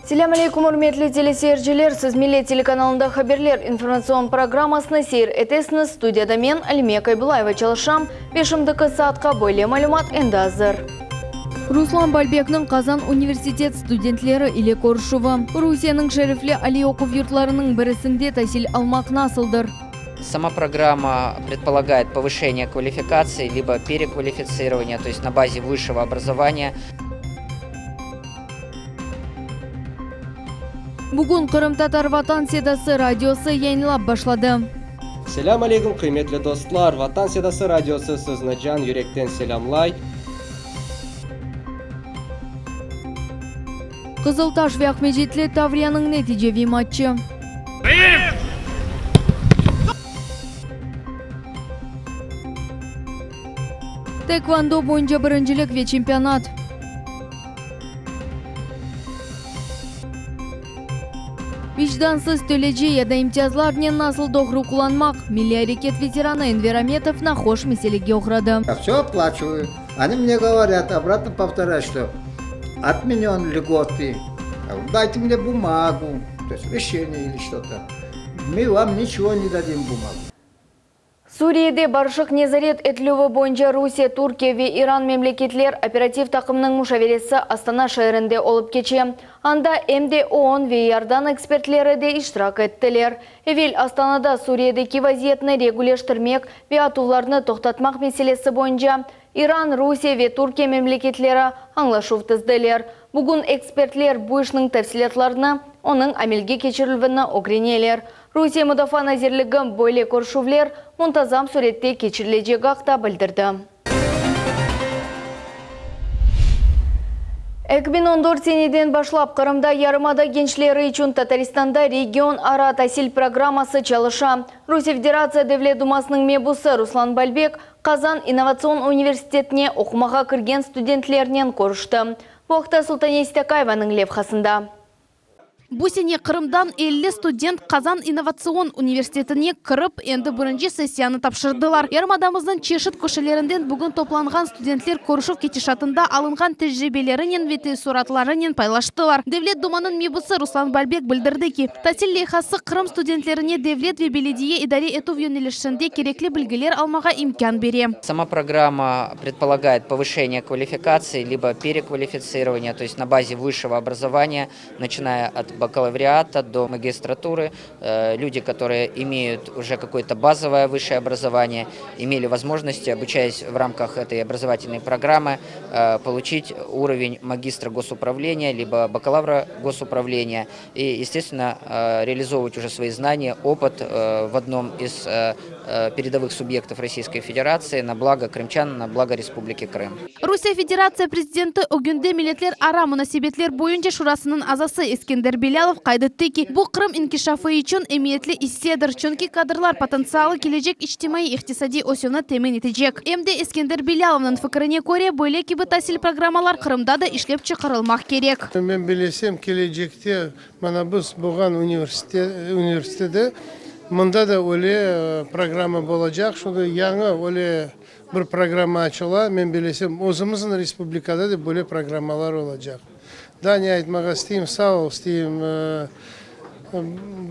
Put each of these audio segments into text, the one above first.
Selâm aleykum, ürmetli teleseyirciler! Siz Millet telekanalında Haberler informatsion programmasını seyir etesiñiz. Studiyada men, Alime Kaybulayeva çalışam ve şimdiki saatqa böyle malümat endi azır. Ruslan Balbekniñ Qazan universitet studentleri ile körüşüvi. Rusiyeniñ şerefli aliy oquv yurtlarınıñ birisinde tasil almaq nasıldır? Сама программа предполагает повышение квалификации либо переквалифицирование, то есть на базе высшего образования. Bugün Qırımtatar Vatan Sedası radiosı yayınlap başladı. Selâm aleyküm, qıymetli dostlar! Vatan Sedası radiosı sizni can yürekten selâmlay. Qızıltaş ve Aqmescitli Tavriyanıñ neticeviy matçı. Taekvondo boyunca birincilik ve çempionat. Vicdansız töleci ya da imtiyazlarnen nasıl doğru qullanmaq, milliy areket veteranı Enver Ametov nahoş meselege oğradı. Ya vse oplaçivayu. Oni mne govorât, obratno povtorâyu, çto otmenön lgoty, dayte mne bumagu, to est reşeniye ili çto-to. My vam niçego ne dadim bumagu. Suriyede barışıq nezaret etilüvi boyunca Rusiye, Türkiye ve İran memleketler operativ taqımınıñ muşaveresi Astana şeerinde olıp keçe. Anda em de OON ve İordan ekspertleri de iştirak ettiler. Evel Astanada Suriyedeki vaziyetni reguleştirmek ve atuvlarnı toqtatmaq meselesi boyunca İran, Rusiye ve Türkiye memleketleri añlaşuv tizdiler. Bugün ekspertler bu işniñ tafsilâtlarını, onıñ amelge keçirilüvini ögreneler. Rusiye Mudafaa nazirligi, böyle körüşüvler muntazam sürette keçirilecegi aqta bildirdi. 2014 seneden başlap Qırımda yarımada gençleri içün Tataristanda regionara tasil programması çalışa. Rusiye Federatsiya Devlet Dumasınıñ mebusı Ruslan Balbek Qazan innovatsion universitetine oqumağa kirgen studentlernen körüşti. Bu aqta Sultane İstâkayevanıñ levhasında. Bu sene Qırımdan 50 student Qazan innovatsion universitetine kirip, endi birinci sessiyanı tapşırdılar. Yarımadamıznıñ çeşit köşelerinden bugün toplanğan studentler körüşüv ketişatında alınğan tecribelerinen ve teessuratlarınen paylaştılar. Devlet Dumanıñ mebusı Ruslan Balbek bildirdi ki, tasil leyhası Qırım studentlerine devlet ve belediye idare etüv yönelişinde kerekli bilgiler almağa imkân bere. Sama programma predpolagает povışение kvalifikatsii libo perekvalifitsирование, to est na baze vısшего obrazovaniya, начиная от бакалавриата до магистратуры, люди, которые имеют уже какое-то базовое высшее образование, имели возможность, обучаясь в рамках этой образовательной программы, получить уровень магистра госуправления, либо бакалавра госуправления и, естественно, реализовывать уже свои знания, опыт в одном из передовых субъектов Российской Федерации на благо крымчан, на благо Республики Крым. Rusiye Federatsiya prezidenti ögünde Milletlerara munasebetler boyunca şurasınıñ azası Eskender Belâlov qayd etti ki, bu Qırım inkişafı içün emiyetli issedir, çünki kadrlar potentsialı kelecek içtimaiy-iqtisadiy ösüvni temin etecek. Em de Eskender Belâlovnıñ fikirine köre, böyle kibi tasil programmalar Qırımda da işlep çıqarılmaq kerek. Men bilesem, kelecekte Mana biz buğan universitede, mında da öyle programma bolacaq. Şimdi yañı öyle bir programma açıla. Men bilesem, özümizniñ respublikada da böyle programmalar olacaq. Daa ne aytmağa isteyim, sağ ol isteyim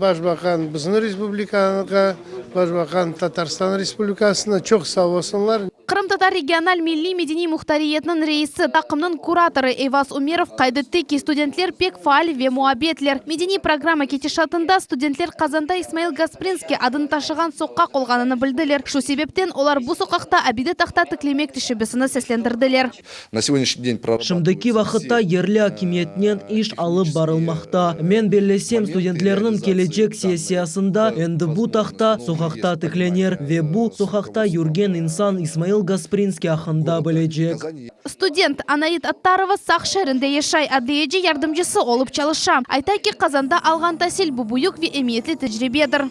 Baş baqan bizim respublikağa, Baş baqan Tatarstan Respublikasına çoq sağ olsunlar. Qırımtatar regional milliy-medeniy muhtariyetiniñ reisi, taqımnıñ kuratorı Eyvaz Umerov qayd etti ki, studentler pek faal ve muabbetler. Medeniy programma ketişatında studentler Qazanda İsmail Gasprinskiy adını taşığan soqaq olğanını bildiler. Şu sebepten olar bu soqaqta abide tahta tiklemek teşebbüsini seslendirdiler. Şimdiki vaqıtta yerli akimiyetnen iş alıp barılmaqta. Men bellesem, studentlerniñ kelecek sessiyasında endi bu tahta soqaqta tiklenir ve bu soqaqta yürgen insan İsmail Gasprinskiy aqqında bilecek. Student Anait Attarova Saq şeerinde yaşay, adliyeci yardımcısı olıp çalışa. Ayta ki, Qazanda alğan tasil, bu büyük ve emiyetli tecribedir.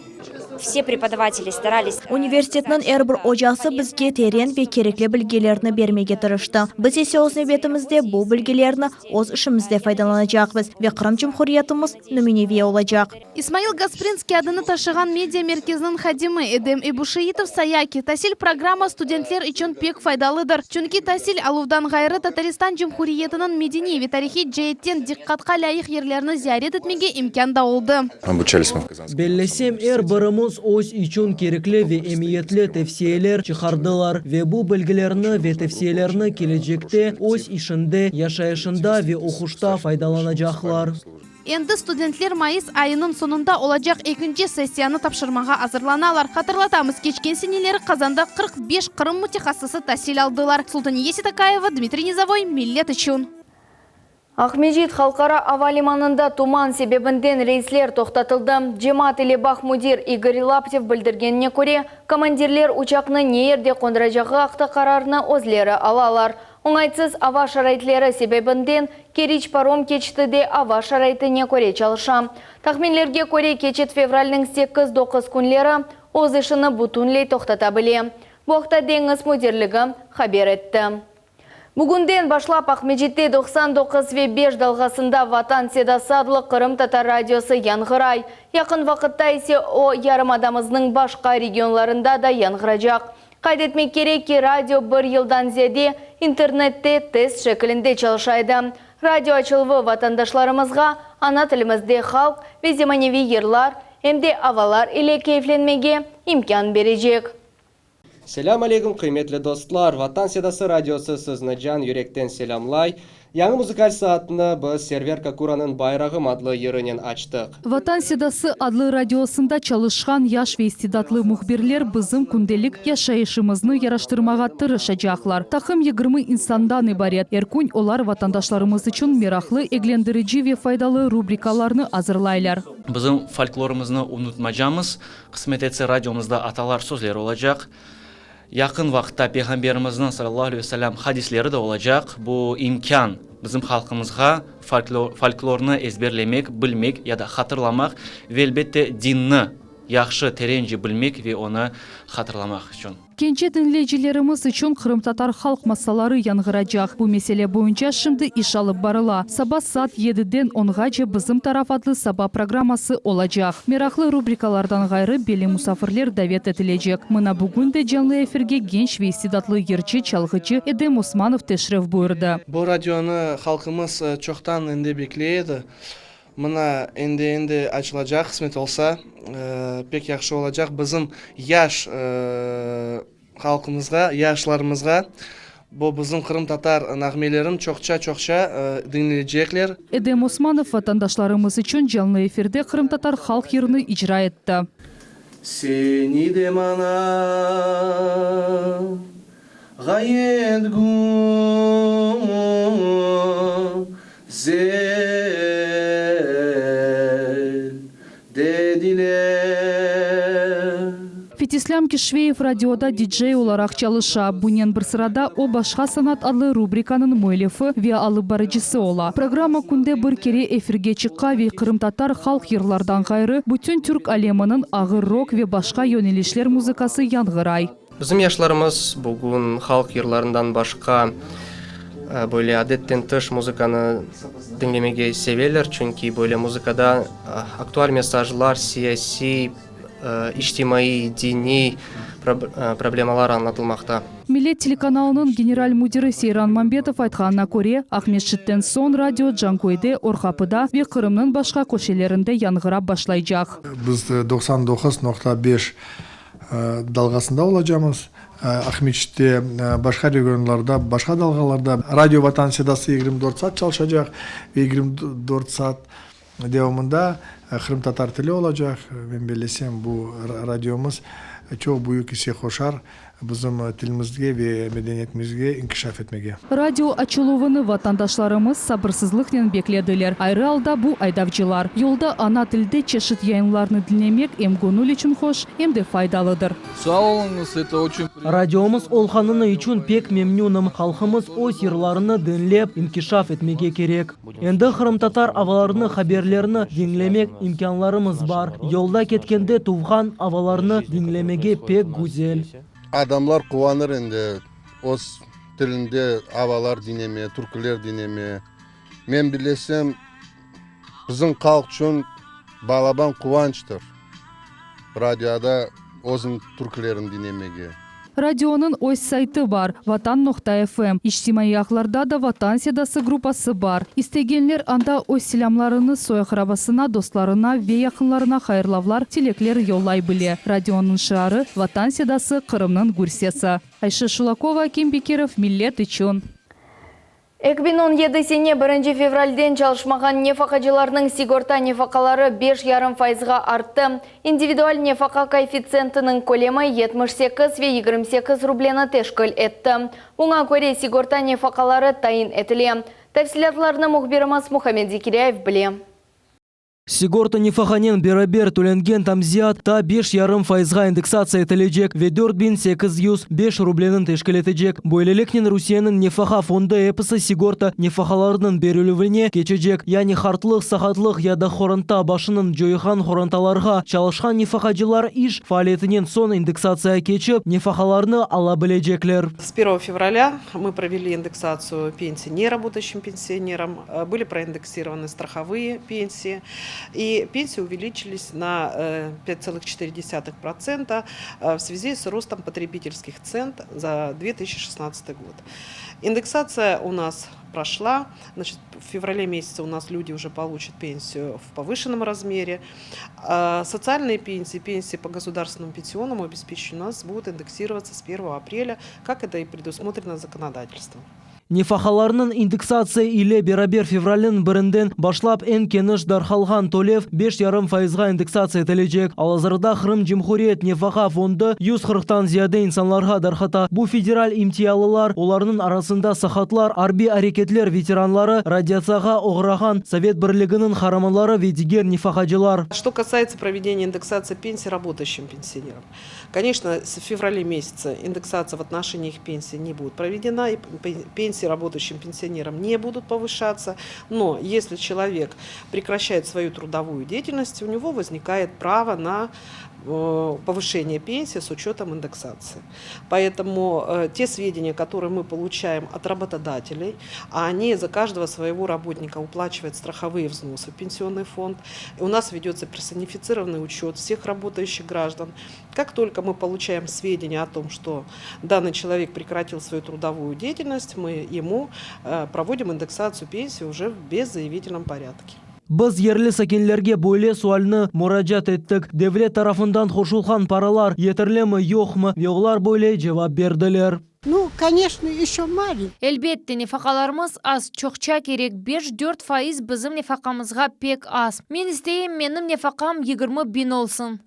Все преподаватели старались. Universitetniñ er bir ocası bizge teren ve kerekli bilgilerni bermege tırıştı. Biz ise öz nevbetimizde bu bilgilerni öz işimizde faydalanacaqmız ve Qırım Cumhuriyetimiz nümüneviy olacaq. İsmail Gasprinskiy adını taşığan media merkeziniñ hadimi Edem Ebuşeitov saya ki, tasil programma studentler içün pek faydalıdır. Çünki tasil aluvdan ğayrı Tataristan Cumhuriyetiniñ medeniy ve tarihiy ceetten diqqatqa lâyıq yerlerini ziyaret etmege imkân da oldı. Bellesem, er birimiz öz içün kerekli ve emiyetli tevsiyeler çıqardılar ve bu bilgilerni ve tevsiyelerni kelecekte öz işinde, yaşayışında ve oquşta faydalanacaqlar. Endi studentler mayıs ayınıñ soñunda olacaq ekinci sessiyanı tapşırmağa azırlanalar. Hatırlatamız, keçken seneleri Qazanda 45 Qırım mütehassısı tasil aldılar. Sultaniye Seytakayeva, Dmitriy Nizovoy, Millet içün. Aqmescit halqara ava limanında tuman sebebinden reysler toqtatıldı. Cemaat ile bağ müdir İgor Laptev bildirgenine köre, komandirler uçaqnı ne yerde qondıracağı aqta qararnı özleri alalar. Oñaytsız ava şaraitleri sebebinden Keriç parom keçiti de ava şaraitine köre çalışa. Tahminlerge köre, keçit fevralniñ 8-9 künleri öz işini bütünley toqtata bile. Bu aqta deñiz müdirligi haber etti. Bugünden başlap Aqmescitte 99 ve 5 dalğasında Vatan sedası adlı qırımtatar radiosı yañğıray. Yaqın vaqıtta ise o, yarımadamıznıñ başqa regionlarında da yañğıracaq. Qayd etmek kerek ki, radio bir yıldan ziyade internette test şekilinde çalışa edi. Radio açıluvı vatandaşlarımızğa ana tilimizde halq ve zemaneviy yırlar, em de avalar ile keyflenmege imkân berecek. Selâm aleyküm, qıymetli dostlar! Vatan Sedası radiosı sizni can yürekten selâmlay. Yañı muzıkal saatni biz Server Kakuranıñ Bayrağım adlı yırınen açtıq. Vatan sedası adlı radiosında çalışqan yaş ve istidatlı mühbirler bizim kündelik yaşayışımıznı yaraştırmağa tırışacaqlar. Taqım 20 insandan ibaret. Er kün olar vatandaşlarımız içün meraqlı, eglendirici ve faydalı rubrikalarnı azırlaylar. Bizim folklorımıznı unutmacamız. Qısmet etse, radiomızda atalar sözleri olacaq. Yaqın vaqıtta Peyğamberimizniñ, salâllahu aleyhi ve selâm, hadisleri de olacaq. Bu imkân bizim halqımızğa folklornı ezberlemek, bilmek ya da hatırlamaq ve, elbette, dinni yahşı, terence bilmek ve onı hatırlamaq içün. Kence diñleyicilerimiz içün qırımtatar halq masalları yañğıracaq. Bu mesele boyunca şimdi iş alıp barıla. Saba saat yediden onğace Bizim taraf adlı saba programması olacaq. Meraqlı rubrikalardan ğayrı belli musafirler davet etilecek. Mına bugün de canlı efirge genç ve istidatlı yırcı, çalğıcı Edem Osmanov teşrif buyurdı. Bu radionı halqımız çoqtan endi bekley edi. Mına, endi-endi açılacaq, qısmet olsa, pek yahşı olacaq bizim yaş halqımızğa, yaşlarımızğa. Bu bizim qırımtatar nağmelerin çoqça-çoqça diñleycekler. Edem Osmanov vatandaşlarımız içün canlı efirde qırımtatar halq yırını icra etti. Seni de maña ğayet güzel dediler. Fetislâm Kişveyev radioda dicey olaraq çalışa. Bunen bir sırada o Başqa sanat adlı rubrikanıñ müellifi ve alıp barıcısı ola. Programma künde bir kere efirge çıqa ve qırımtatar halq yırlardan ğayrı bütün türk aleminiñ ağır rok ve başqa yönelişler muzıkası yañğıray. Bizim yaşlarımız bugün halq yırlarından başqa böyle adetten tış muzıkanı diñlemege seveler, çünki böyle muzıkada aktual mesajlar, siyasiy, içtimaiy, diniy problemalar añlatılmaqta. Millet telekanalınıñ general müdiri Seyran Mambetov aytqanına köre, Aqmescitten soñ radio Canköyde, Orqapıda ve Qırımnıñ başqa köşelerinde yañğırap başlaycaq. Biz 99.5 dalğasında olacamız. Aqmescitte, başqa regionlarda, başqa dalğalarda. Radio Vatan sedası 24 saat çalışacaq ve 24 saat devamında qırımtatar tili olacaq. Men bellesem, bu radiomız çoq büyük isse qoşar. Bizim tilimizge ve medeniyetimizge inkişaf etmege. Radio açıluvını vatandaşlarımız sabırsızlıqnen beklediler, ayrı alda bu aydavcılar. Yolda ana tilde çeşit yayınlarnı diñlemek em göñül içün hoş, em de faydalıdır. Sağ oluñız, eto oçün Radiomız olğanını içün pek memnünim. Halqımız öz yırlarını diñlep inkişaf etmege kerek. Endi qırımtatar avalarını, haberlerini diñlemek imkânlarımız bar. Yolda ketkende tuvğan avalarnı diñlemege pek güzel. Adamlar quvanır endi öz tilinde avalar diñleme, türküler diñleme. Men bilesem, bizim halq içün balaban quvançtır radioda özüniñ türkülerini diñlemege. Radionıñ öz saytı bar, Vatan noqta FM. İçtimaiy ağlarda da Vatan sedası gruppası bar. İstegenler anda öz selâmlarını soy-aqrabasına, dostlarına ve yaqınlarına hayırlavlar, tilekler yollay bile. Radionıñ şiarı, Vatan sedası, Qırımnıñ gür sesi. Ayşe Şulakova, Akim Bekirov, Millet içün. 2017 sene birinci fevralden çalışmağan nefaqacılarnıñ sigorta nefaqaları beş yarım fayızğa arttı. İndividual nefaqa koeffitsiyentiniñ kölemi 78 ve 28 rubleni teşkil etti. Buña köre sigorta nefaqaları tayin etile. Tafsilâtlarnı mühbirimiz Muhammed Zekiryayev bile. Sigorta nefaqanen beraber tölengen tamziyat ta beş yarım fayızğa indeksatsiya etilecek ve 4805 rubleniñ teşkil etecek. Böyleliknen Rusiyeniñ nefaqa fondu episi sigorta nefaqalarınıñ berilüvine keçecek, yani qartlıq, saqatlıq ya da qoranta başınıñ coyğan qorantalarğa çalışqan nefaqacılar iş faaliyetinen soñ indeksatsiya keçip, nefaqalarnı ala bilecekler. С первого февраля мы провели индексацию пенсий неработающим пенсионерам, были проиндексированы страховые пенсии, и пенсии увеличились на 5,4% в связи с ростом потребительских цен за 2016 год. Индексация у нас прошла. Значит, в феврале месяце у нас люди уже получат пенсию в повышенном размере. Социальные пенсии, пенсии по государственному пенсионному обеспечению у нас будут индексироваться с 1 апреля, как это и предусмотрено законодательством. Nefaqalarnıñ indeksatsiya ile beraber fevralniñ birinden başlap eñ keniş darqalğan tölev beş yarım fayızğa indeksatsiya etilecek. Al-azırda Qırım Cumhuriyet Nefaqa fondu yüz qırqtan ziyade insanlarğa darqata. Bu federal imtiyalılar, olarnıñ arasında saqatlar, arbiy areketler veteranları, radiatsiyağa oğrağan Sovet Birliginiñ qaramanları ve diger nefaqacılar. Что касается проведения индексации пенсий работающим пенсионерам. Конечно, в феврале месяце индексация в отношении их пенсий не будет проведена, и пенсии работающим пенсионерам не будут повышаться. Но если человек прекращает свою трудовую деятельность, у него возникает право на э, повышение пенсии с учетом индексации. Поэтому э, те сведения, которые мы получаем от работодателей, а они за каждого своего работника уплачивают страховые взносы в пенсионный фонд, и у нас ведется персонифицированный учет всех работающих граждан. Как только мы получаем сведения о том, что данный человек прекратил свою трудовую деятельность, мы ему э, проводим индексацию пенсии уже в беззаявительном порядке. Biz yerli sakinlerge böyle sualni muracaat ettik: devlet tarafından qoşulğan paralar yeterlimi, yoqmı ve olar böyle cevap berdiler. Ну, конечно, еще маленький. Elbette, nefaqalarımız az, çoqça kerek, 5-4% bizim nefaqamızğa pek az. Men isteyim, menim nefaqam 20 biñ olsun.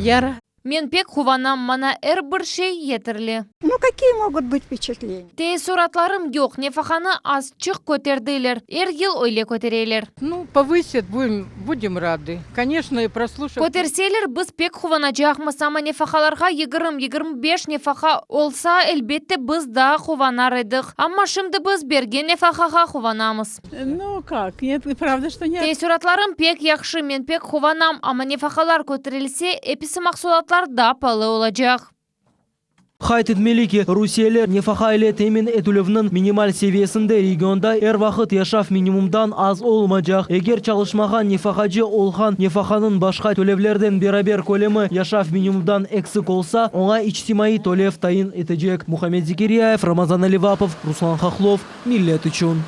Yara. Men pek quvanam, maña er bir şey yeterli. Ну, какие могут быть впечатления? Teessuratlarım yoq, nefaqanı azçıq köterdiler. Er yıl öyle kötereler. Ну, повысят, будем, будем рады. Конечно, и прослушав... Köterseler biz pek quvanacaqmız, amma nefaqalarğa 20-25 nefaqa olsa, elbette biz daa quvanar edik. Amma şimdi biz bergen nefaqağa quvanamız. Ну как? Нет, правда, что нет. Teessuratlarım pek yahşı, men pek quvanam, amma nefaqalar köterilse, episi mahsulatlar daa paalı olacaq. Qayd etmeli ki, rusiyeli nefaqa ile temin etilüvniñ minimal seviyesinde regionda er vaqıt yaşav minimumdan az olmaycaq. Eger çalışmağan nefaqacı olğan nefaqanıñ başqa tölevlerden beraber kölemi yaşav minimumdan eksik olsa, oña içtimaiy tölev tayin etecek. Muhammed Zekiryayev, Ramazan Alivapov, Ruslan Hahlov, Millet içün.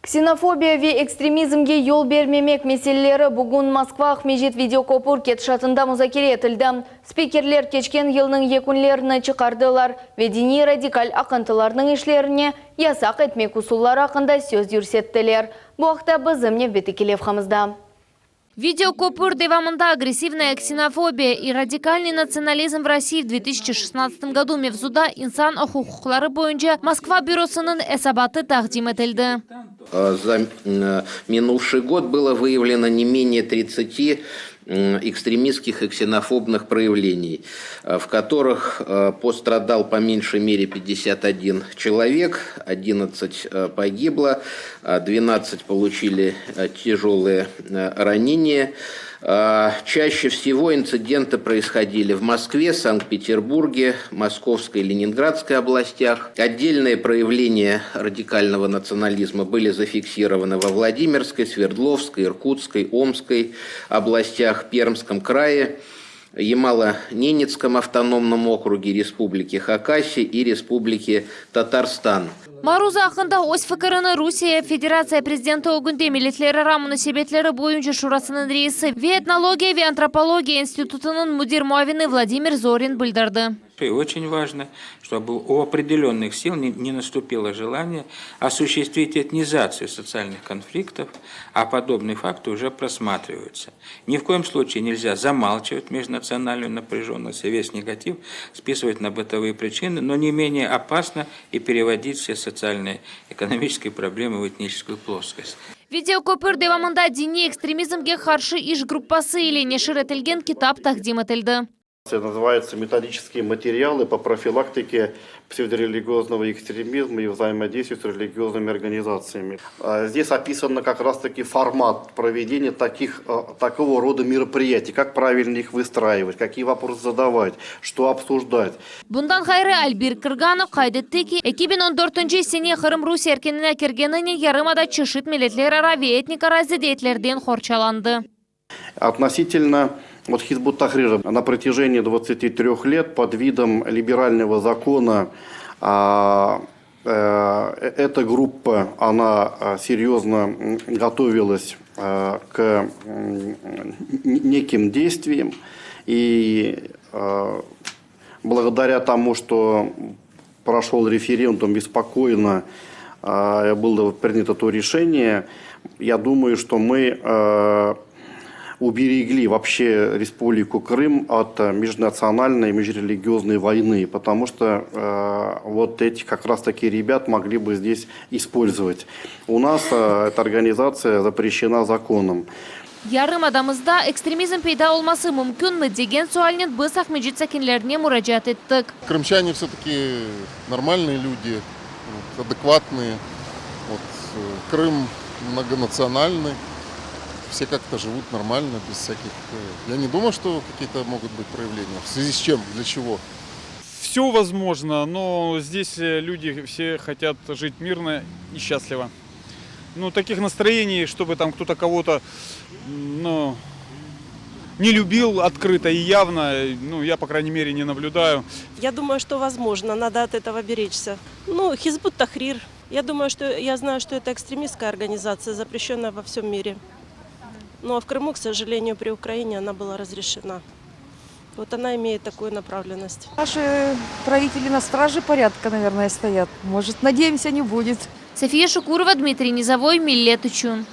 Ksenofobiya ve ekstremizmge yol bermemek meseleleri bugün Moskva Aqmescit videokopür ketişatında muzakere etildi. Spikerler keçken yılnıñ yekünlerini çıqardılar ve diniy radikal aqıntılarnıñ işlerini yasaq etmek usulları aqqında söz yürsettiler. Bu aqta bizim nevbetteki levhamızda. Videokopür devamında Agressivnaya ksenofobiya и радикальный национализм в России в 2016 году mevzuda insan uquqları boyunca Moskva bürosınıñ esabatı taqdim etildi. За минувший год было выявлено не менее 30 экстремистских и ксенофобных проявлений, в которых пострадал по меньшей мере 51 человек, 11 погибло, 12 получили тяжелые ранения. Чаще всего инциденты происходили в Москве, Санкт-Петербурге, Московской и Ленинградской областях. Отдельные проявления радикального национализма были зафиксированы во Владимирской, Свердловской, Иркутской, Омской областях, Пермском крае, Ямало-Ненецком автономном округе, Республике Хакасия и Республике Татарстан. Maruza aqqında öz fikirini Rusiye Federatsiya Prezidenti ögünde Milletlerara munasebetleri boyunca şurasınıñ reisi ve Etnologiya ve antropologiya institutınıñ müdir muavini Vladimir Zorin bildirdi. И очень важно, чтобы у определенных сил не наступило желание осуществить этнизацию социальных конфликтов, а подобные факты уже просматриваются. Ни в коем случае нельзя замалчивать межнациональную напряженность и весь негатив списывать на бытовые причины, но не менее опасно и переводить все социальные экономические проблемы в этническую плоскость. Videokopür devamında diniy ekstremizmge qarşı iş gruppası ile neşir etilgen kitap taqdim etildi. Называется «Методические материалы по профилактике псевдорелигиозного экстремизма и взаимодействию с религиозными организациями». Здесь описано как раз-таки формат проведения таких, такого рода мероприятий, как правильно их выстраивать, какие вопросы задавать, что обсуждать. Bundan ğayrı Albir Krganov qayd etti ki, 2014 sene Qırım Rusiye erkânına kirgeninen yarımada çeşit milletlerara ve etnikara zıddiyetlerden qorçalandı. Относительно вот Хизб ут-Тахрира на протяжении 23 лет под видом либерального закона а, э, эта группа, она серьезно готовилась э, к неким действиям. И э, благодаря тому, что прошел референдум и спокойно было принято то решение, я думаю, что мы уберегли вообще Республику Крым от межнациональной и межрелигиозной войны, потому что э, вот этих как раз таки ребят могли бы здесь использовать. У нас э, эта организация запрещена законом. Yarımadamızda ekstremizm peyda olması mümkünmi degen sualnen biz Aqmescit sakinlerine muracaat ettik. Крымчане все-таки нормальные люди, вот, адекватные. Вот, э, Крым многонациональный все как-то живут нормально, без всяких... Э, я не думаю, что какие-то могут быть проявления. В связи с чем? Для чего? Все возможно, но здесь э, люди все хотят жить мирно и счастливо. Ну, таких настроений, чтобы там кто-то кого-то, ну, не любил открыто и явно, ну, я, по крайней мере, не наблюдаю. Я думаю, что возможно, надо от этого беречься. Ну, Хизб ут-Тахрир. Я думаю, что я знаю, что это экстремистская организация, запрещенная во всем мире. Ну а в Крыму, к сожалению, при Украине она была разрешена. Вот она имеет такую направленность. Наши правители на страже порядка, наверное, стоят. Может, надеемся, не будет. София Шукурова, Дмитрий Низовой, Millet içün.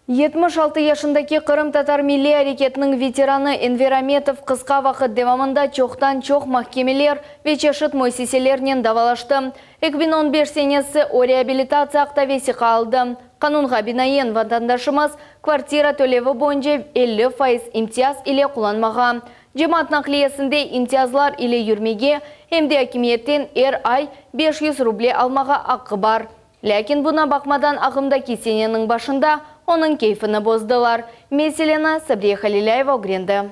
76 yaşındaki Qırımtatar milliy areketiniñ veteranı Enver Ametov qısqa vaqıt devamında çoqtan-çoq mahkemeler ve çeşit müessiselernen davalaştı. 2015 senesi o reabilitatsiya aqta vesiqa aldı. Qanunğa binaen vatandaşımız kvartira tölevi boyunca 50% imtiyaz ile qullanmağa, cemaat naqliyesinde imtiyazlar ile yürmege, em de akimiyetten er ay 500 ruble almağa aqqı bar. Lâkin buña baqmadan ağımdaki seneniñ başında onıñ keyfini bozdılar. Meseleni Sabriye Halilâyeva ögrendi.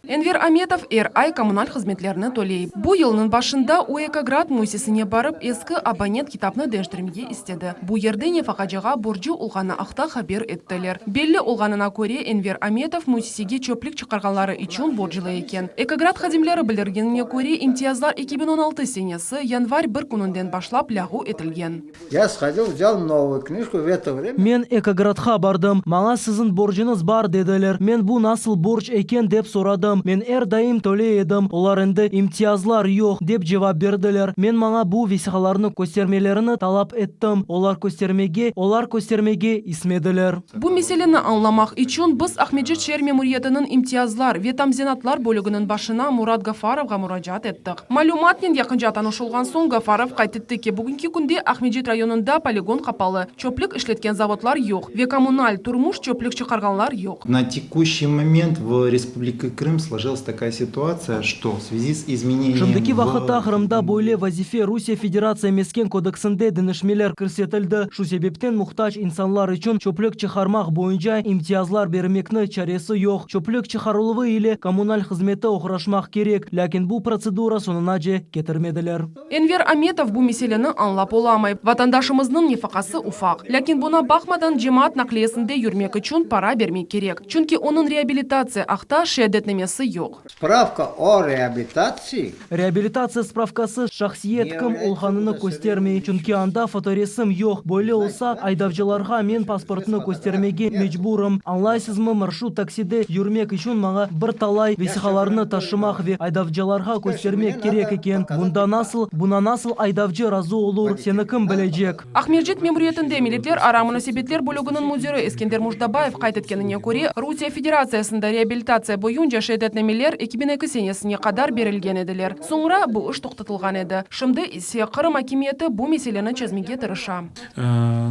Enver Ametov er ay kommunal hızmetlerini töley. Bu yılnıñ başında o Ekograd müessisesine barıp, eski abonent kitabını deñiştirmege istedi. Bu yerde nefaqacığa borcu olğanı aqta haber ettiler. Belli olğanına köre, Enver Ametov müessisege çöplük çıqarğanları içün borclu eken. Ekograd hadimleri bildirgenine köre, imtiyazlar 2016 senesi yanvar bir kününden başlap lâğu etilgen. Я сходил, взял новую книжку в это время. Men Ekogradqa bardım. Maña siziñ borcuñız bar dediler. Men bu nasıl borc eken dep soradım. ettim. Men er daim töley edim. Olar endi imtiyazlar yoq, dep cevap berdiler. Men maña bu vesiqalarnı köstermelerini talap ettim. Olar köstermege, olar köstermege ismediler. Bu meseleni añlamaq içün biz Aqmescit şeer memuriyetiniñ imtiyazlar ve tamzinatlar bölüginiñ başına Murat Gafarovğa muracaat ettik. Malümatnen yaqınca tanış olğan soñ Gafarov qayd etti ki, bugünki künde Aqmescit rayonında poligon qapalı, çöplük işletken zavodlar yoq ve kommunal, turmuş çöplük çıqarğanlar yoq. Na tekuşiy moment v Respublike Krım složilась takaya situatsiya, çto v svyazi s izmeneniyem Şimdiki v. vaqıtta Qırımda böyle vazife Rusiye Federatsiya Mesken kodeksinde deñişmeler kirsetildi, şu sebepten muhtac insanlar içün çöplük çıqarmaq boyunca imtiyazlar bermekni çaresi yoq. Çöplük çıqarıluvı ile kommunal hızmeti oğraşmaq kerek, lâkin bu protsedura soñunace ketirmediler. Enver Ametov bu meseleni añlap olamay. Vatandaşımıznıñ nefaqası ufaq. Lâkin buña baqmadan cemaat naqliyesinde yürmek içün para bermek kerek. Çünki onıñ reabilitatsiya aqta şeadetnamesi yoq. Spravka o reabilitatsii. Reabilitatsiya spravkası şahsiyet kim olğanını köstermey, çünki anda fotoresim yoq. Böyle olsa, aydavcılarğa men pasportnı köstermege mecburım. Añlaysızmı, marşrut takside yürmek içün maña bir talay vesiqalarnı taşımaq ve aydavcılarğa köstermek kerek eken. Bunda nasıl, buna nasıl aydavcı razı olur, seni kim bilecek? Aqmescit memuriyetinde milletlerara munasebetler bölüginiñ müdiri Eskender Mujdabayev qayd etkenine köre, Rusiye Federatsiyasında reabilitatsiya boyunca şeadetnameler 2002 senesine qadar berilgen ediler, soñra bu iş toqtatılğan edi. Şimdi ise Qırım akimiyeti bu meseleni çezmege tırışa.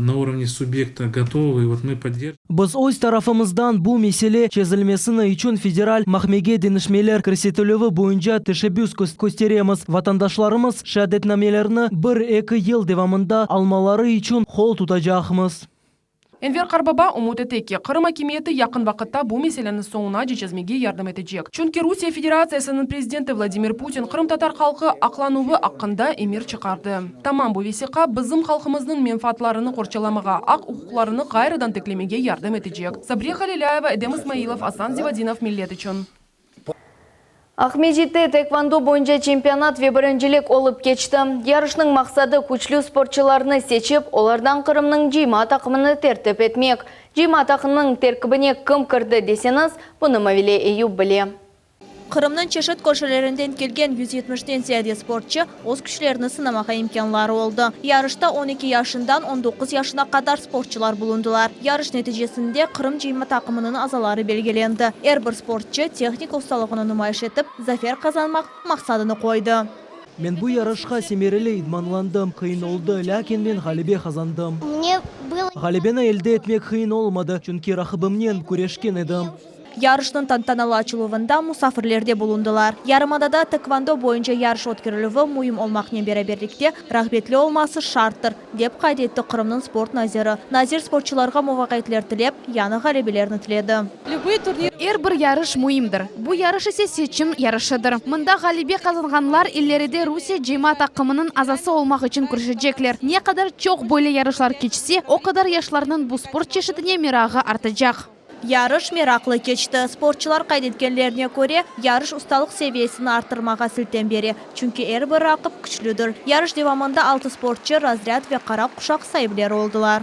Na urovne subyekta gotovı, vot mı podderjivayem. Biz öz tarafımızdan bu mesele çezilmesini içün federal mahmege deñişmeler kirsetilüvi boyunca teşebbüs kösteremiz. Vatandaşlarımız şeadetnamelerni bir-eki yıl devamında almaları içün qol tutacaqmız. Enver Qarbaba ümüt ete ki, Qırım akimiyeti yaqın vaqıtta bu meseleni soñunace çezmege yardım etecek. Çünki Rusiye Federatsiyasınıñ prezidenti Vladimir Putin qırımtatar halqı aqlanuvı aqqında emir çıqardı. Tamam bu vesiqa bizim halqımıznıñ menfaatlarını qorçalamağa, aq-uquqlarını ğayrıdan tiklemege yardım etecek. Sabriye Halilâyeva, Edem İsmailov, Asan Zivadinov, Millet içün. Aqmescitte taekvondo boyunca çempionat ve birincilik olıp keçti. Yarışnıñ maqsadı, küçlü sportçılarnı seçip, olardan Qırımnıñ cıyma taqımını tertip etmek. Cıyma taqımınıñ terkibine kim kirdi deseñiz, bunı Mavile Eyup bile. Qırımnıñ çeşit köşelerinden kelgen 170-ten ziyade sportçı öz küçlerini sınamağa imkânları oldı. Yarışta on eki yaşından on doquz yaşına qadar sportçılar bulundılar. Yarış neticesinde Qırım cıyma taqımınıñ azaları belgilendi. Er bir sportçı tehnik ustalığını numayış etip, zafer qazanmaq maqsadını qoydı. Men bu yarışqa semereli idmanlandım. Qıyın oldı, lâkin men ğalebe qazandım. Ğalebeni elde etmek qıyın olmadı, çünki raqibimnen küreşken edim. Yarışnıñ tantanalı açıluvında musafirler de bulundılar. Yarımadada taekvondo boyunca yarış ötkerilüvi müim olmaqnen beraberlikte rağbetli olması şarttır, dep qayd etti Qırımnıñ sport naziri. Nazir sportçularğa muvafaqiyetler tilep, yañı ğalebelerni tiledi. Er bir yarış müimdir. Bu yarış ise seçim yarışıdır. Mında ğalebe qazanğanlar ileride Rusiye cıyma taqımınıñ azası olmaq içün küreşecekler. Ne qadar çoq böyle yarışlar keçse, o qadar yaşlarnıñ bu sport çeşitine merağı artacaq. Yarış meraqlı keçti. Sportçılar qayd etkenlerine köre, yarış ustalıq seviyesini arttırmağa siltem bere, çünki er bir raqip küçlüdir. Yarış devamında altı sportçı razrâd ve qara quşaq saipleri oldılar.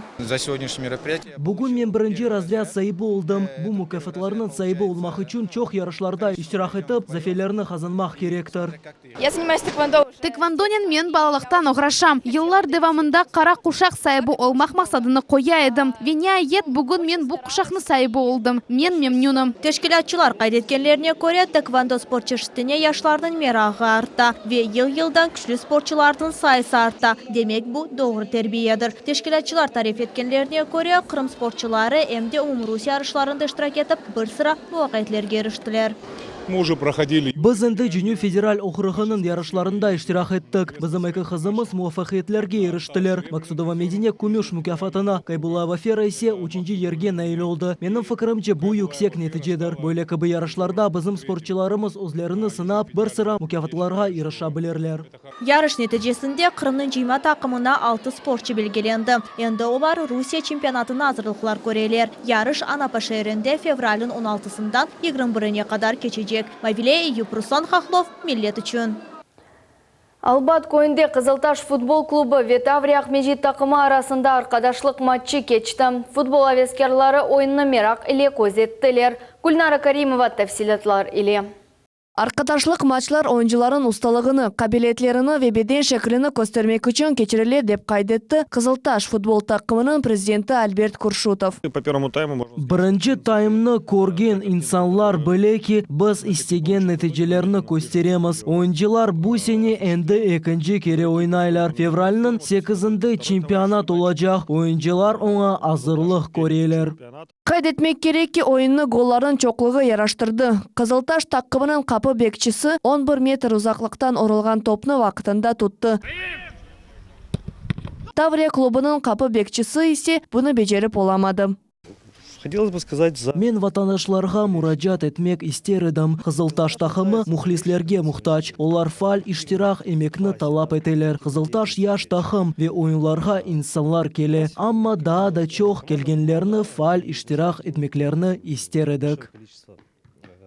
Bugün men birinci razrâd saibi oldım. Bu mukâfatlarnıñ saibi olmaq içün çoq yarışlarda iştirak etip, zaferlerni qazanmaq kerektir. Ya zaнимаюсь taekvondo уже. Taekvondonen men balalıqtan oğraşam. Yıllar devamında qara quşaq saibi olmaq maqsadını qoya edim. Ve niayet bugün men bu quşaqnı saibi oldım. Men memnünim. Teşkilâtçılar qayd etkenlerine köre, taekvondo sport çeşitine yaşlarnıñ merağı arta ve yıl-yıldan küçlü sportçılarnıñ sayısı arta. Demek, bu doğru terbiyedir. Teşkilâtçılar tarif etkenlerine köre, Qırım sportçıları em de umumrus yarışlarında iştirak etip, bir sıra muvafaqiyetlerge iriştiler. Biz endi Cenüp federal okrugınıñ yarışlarında iştirak ettik. Bizim eki qızımız muvafaqiyetlerge iriştiler. Maksudova Medine kümüş mukâfatına, Kaybullayeva Fera ise üçünci yerge nail oldı. Menim fikirimce, bu yüksek neticedir. Böyle kibi yarışlarda bizim sportçılarımız özlerini sınap, bir sıra mukâfatlarğa irişa bilirler. Yarış neticesinde Qırımnıñ cıyma taqımına altı sportçı belgilendi. Endi olar Rusiye çempionatına azırlıqlar köreler. Yarış Anapa şeerinde fevralniñ on altısından 21-ine qadar keçecek. Mavile Eyüp, Ruslan Hahlov, Millet içün. Albat köyünde Qızıltaş futbol klubı ve Tavriya Aqmescit taqımı arasında arqadaşlıq matçı keçti. Futbol aveskârları oyunnı meraq ile közettiler. Gülnara Karimova tafsilâtlar ile. Arqadaşlıq matçlar oyuncılarnıñ ustalığını, qabiliyetlerini ve beden şeklini köstermek içün keçirile, dep qayd etti Qızıltaş futbol taqımınıñ prezidenti Albert Kurşutov. Birinci taymnı körgen insanlar bile ki, biz istegen neticelerni kösteremiz. Oyuncılar bu sene endi ekinci kere oynaylar. Fevralniñ sekizinde çempionat olacaq, oyuncılar oña azırlıq köreler. Qayd etmek kerek ki, oyunnı gollarnıñ çoqluğı yaraştırdı. Qızıltaş taqımınıñ qapı bekçisi on bir metr uzaqlıqtan urulğan topnı vaqtında tuttı. Tavriya klubınıñ qapı bekçisi ise bunı becerip olamadı. Men vatandaşlarğa muracaat etmek ister edim, Qızıltaş taqımı mühlislerge muhtac, olar faal iştirak emekni talap eteler. Qızıltaş yaş taqım ve oyunlarğa insanlar kele, amma daa da çoq kelgenlerni faal iştirak etmeklerini ister edik.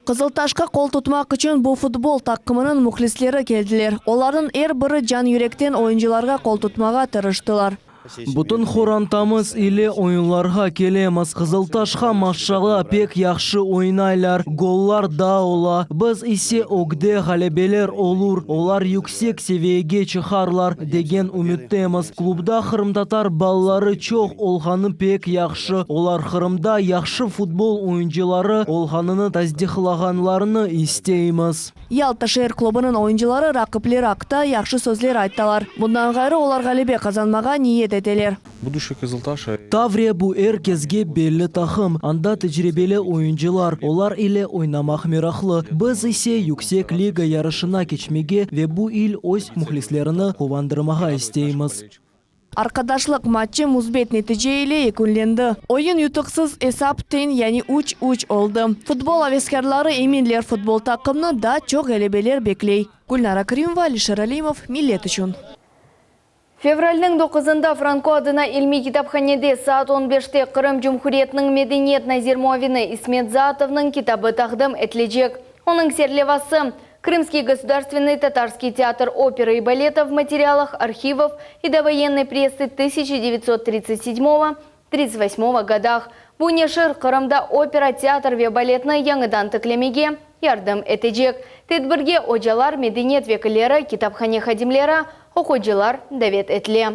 Qızıltaşqa qol tutmaq içün bu futbol taqımınıñ mühlisleri keldiler. Olarnıñ er biri can-yürekten oyuncılarğa qol tutmağa tırıştılar. Bütün qorantamız ile oyunlarğa kelemiz. Qızıltaşqa maşşalla pek yahşı oynaylar, gollar da ola. Biz ise ögde ğalebeler olur, olar yüksek seviyege çıqarlar, degen ümüttemiz. Klubda qırımtatar balaları çoq olğanı pek yahşı, olar Qırımda yahşı futbol oyuncıları olğanını tasdiqlağanlarını isteymiz. Yalta şeer klubınıñ oyuncıları raqipleri aqta yahşı sözler aytalar. Bundan ğayrı, olar ğalebe qazanmağa niyet eteler. Tavriya bu er kesge belli taqım, anda tecribeli oyuncılar, olar ile oynamaq meraqlı. Biz ise yüksek liga yarışına keçmege ve bu il öz mühlislerini quvandırmağa isteymiz. Arqadaşlıq matçı müsbet netice ile yekünlendi. Oyun yutuqsız esap teñ, yani üç, üç oldı. Futbol aveskârları eminler, futbol taqımnı daa çoq ğalebeler bekley. Gülnara Krimova, Alişer Alimov, Millet içün. Fevralniñ doquzında Franko adına ilmiy kitaphanede saat on beşte Qırım Cumhuriyetiniñ medeniyet nazir muavini İsmet Zaatovnıñ kitabı taqdim etilecek. Onıñ serlevası, Krımskiy gosudarstvennyy tatarskiy teatr operı i baleta v materialach arhivov i dovoyennoy pressı 1937, 38 godah. Bu neşir Qırımda opera, teatr ve baletni yañıdan tiklemege yardım etecek. Tedbirge ocalar, medeniyet vekilleri, kitaphane hadimleri, oquyıcılar davet etile.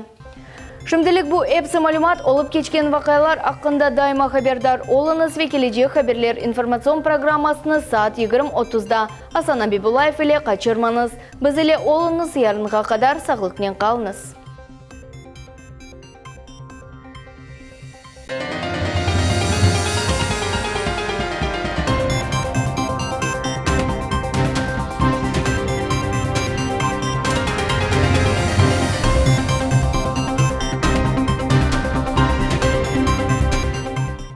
Şimdilik bu epsi malümat, olıp keçken vaqialar aqqında daima haberdar oluñız ve kelecek haberler informatsion programmasını saat 20 otuzda Asan Abibullayev ile qaçırmañız. Biz ile oluñız, yarınğa qadar sağlıqnen qalıñız.